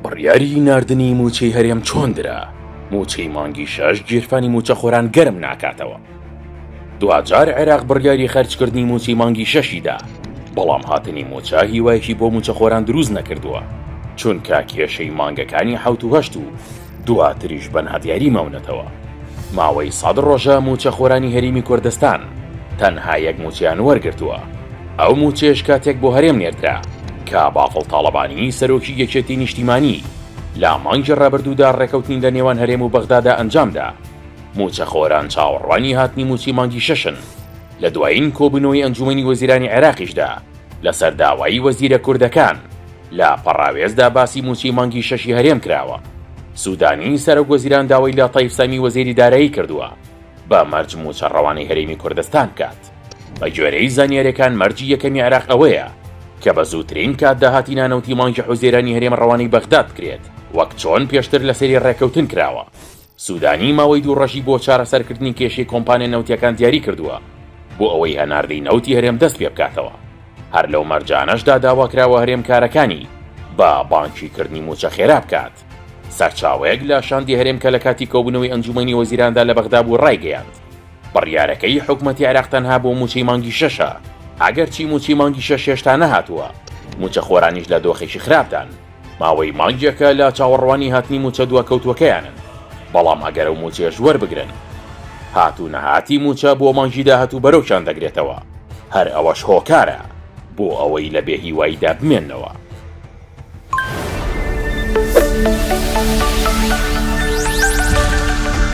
بڕیاری ناردنی مووچەی هەرێم چۆن درا؟ مووچەی مانگی شەش گیرفانی مووچەخۆران گەرم ناکاتەوە. دواجار عێراق بڕیاری خەرجکردنی مووچەی مانگی شەشی دا، بەڵام هاتنی مووچە هیوایەکی بۆ مووچەخۆران دروست نەکردووە، چونکە کێشەی مانگەکانی حەوت و هەشت و دواتریش بە نادیاری ماونەتەوە. ماوەی سەد ڕۆژە مووچەخۆرانی هەرێمی کوردستان تەنها یەک مووچەیان وەرگرتووە، ئەو مووچەیەش کاتێک بۆ هەرێم نێردرا کە بافڵ تاڵەبانی سەرۆکی یەکێتی نیشتیمانی لە مانگی ڕابردوودا ڕێکەوتنی لە نێوان هەرێم و بەغدادا ئەنجامدا. مووچەخۆران چاوەڕوانی هاتنی مووچەی مانگی شەشن، لە دوایین کۆبوونەوەی ئەنجوومەنی وەزیرانی عێراقیشدا لەسەر داوای وەزیرە کوردەکان لە پەڕاوێزدا باسی مووچەی مانگی شەشی هەرێم کراوە. سوودانی سەرۆک وەزیران داوای لە تەیف سامی وەزیری دارایی کردووە بە مەرج مووچە ڕەوانەی هەرێمی کوردستان بکات. بە گوێرەی زانیارییەکان مەرجی یەکەمی عێراق ئەوەیە کە بە زووترین کات داهاتی نانەوتی مانگی حوزەیرانی هەرێم ڕەوانەی بەغداد بکرێت وەک چۆن پێشتر لەسەری ڕێککەوتن کراوە. سودانی ماوەی دوو ڕۆژی بۆ چارەسەرکردنی کێشەی کۆمپانیا نەوتییەکان دیاری کردووە بۆ ئەوەی هەناردەی نەوتی هەرێم دەست پێبکاتەوە. هەر لەو مەرجانەشدا داواکراوە هەرێم کارەکانی بە بانکی کردنی مووچە خێرا بکات. سەرچاوەیەک لە شاندی هەرێم کە لە کاتی کۆبوونەوەی ئەنجوومەنی وەزیراندا لە بەغدا بوو ڕایگەیاند، بڕیارەکەی حکومەتی عێراق تەنها بۆ مووچەی مانگی شەشە، ئەگەرچی مووچەی مانگی شەش هێشتا نەهاتووە، مووچەخۆرانیش لە دۆخێکی خراپدان. ماوەی مانگێکە لە چاوەڕوانی هاتنی مووچە دواکەوتووەکەیانن، بەڵام ئەگەر ئەو مووچەیەش وەربگرن، هات و نەهاتی مووچە بۆ مانگی داهاتوو بەرۆکیان دەگرێتەوە، هەر ئەوەش هۆکارە بۆ ئەوەی لە بێهیواییدا بمێننەوە.